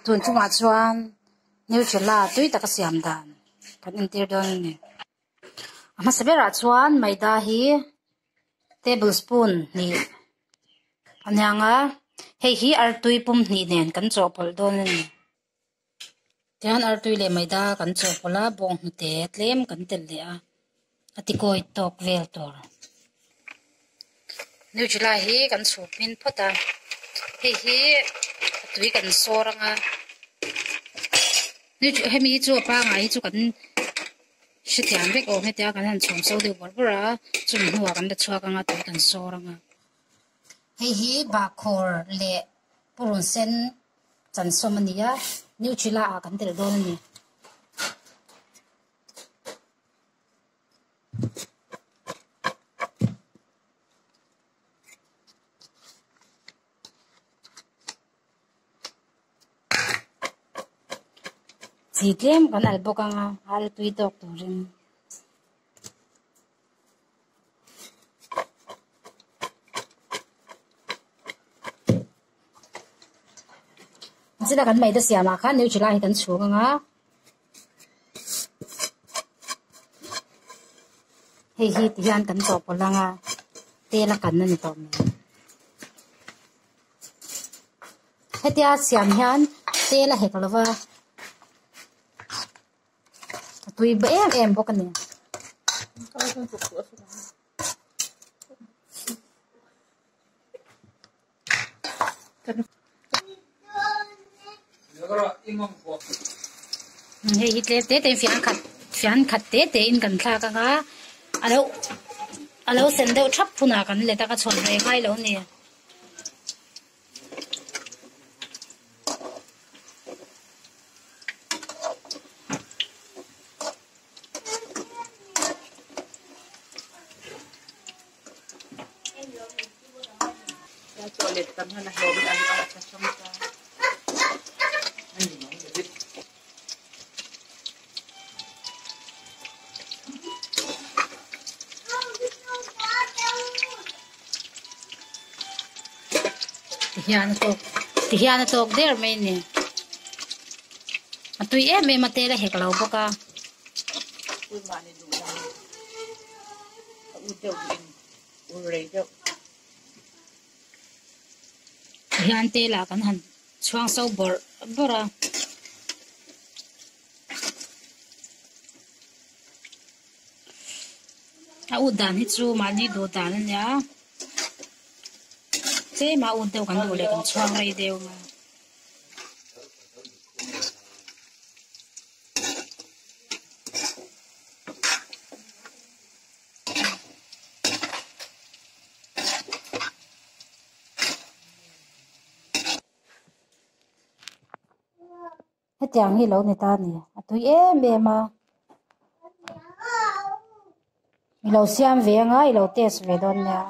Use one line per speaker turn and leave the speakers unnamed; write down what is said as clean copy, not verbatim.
Tun chungah chuan Nutella tui taka siam dan kan entir dawn a ni. A hmasa berah chuan maida hi table spoon hnih a niang a, hei hi artui pum hnih nen kan chawhpawlh dawn a ni. Tihian artui leh maida kan chawhpawlh a, bawnghnute tlem kan telh leh a, a tikawi tawk vel tur. Nutella hi kan chhum hmin phawt a, hei hi a tui kan sawr ang a, hemi hi chu a pangngai hi chu kan hrethiam vek awm hetia kan han chhum so deuh bawrh bawrh a, chumi hnuah kan la chhuak ang a tui kan sawr ang a. Hei hi bahkhawr leh purun sen chansawm a ni a, Nutella ah kan telh dawn a ni. Chi tlem kan alh bawk ang a, al tui tawk turin. Chutah kan maida siamah khan Nutella hi kan chhung ang a. Hei hi ti hian kan chawhpawlh ang a, tel a kan a ni tawh mai. Hetia siam hian tel a hek lo va, a tui em em bawk a ni. Hei hi tlem te te in fian khat fian khat te te in kan thlak ang a a lo a lo sen deuh thap hunah kan let a ka chhawn ve ngai lo a ni. Tihian a tawk tihian a tawk der mai a ni a tui em em a tel a hek lo bawk a. Hian tel ah kan han chhuang so bawrh bawrh a. A ut dan hi chu mahni duh dan a nia tlem a ut deuh kan duh leh kan chhuang rei deuh ang a. Hetiang hi lo ni ta a ni a tui em em a i lo siam ve anga i lo test ve dawn nia.